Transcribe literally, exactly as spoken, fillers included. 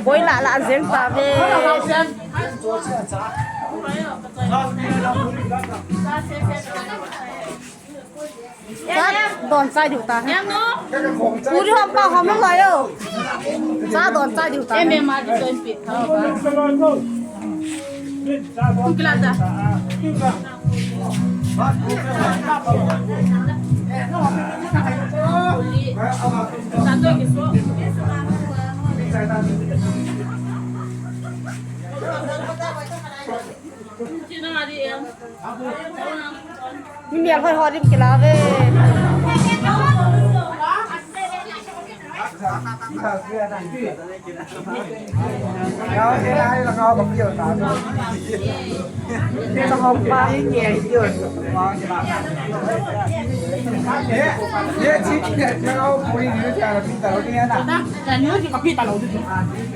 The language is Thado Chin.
Boi lah lah jeng ta ve. Cha don chai diu ta. Pu di hom pa hom lo yo. Cha don chai diu ta. Em em a di join pi tha. Kum kila da. Sa to ki so. Chi na di em. Mi mial hoi ho dim kila ve. Chahong pa hi nge hi.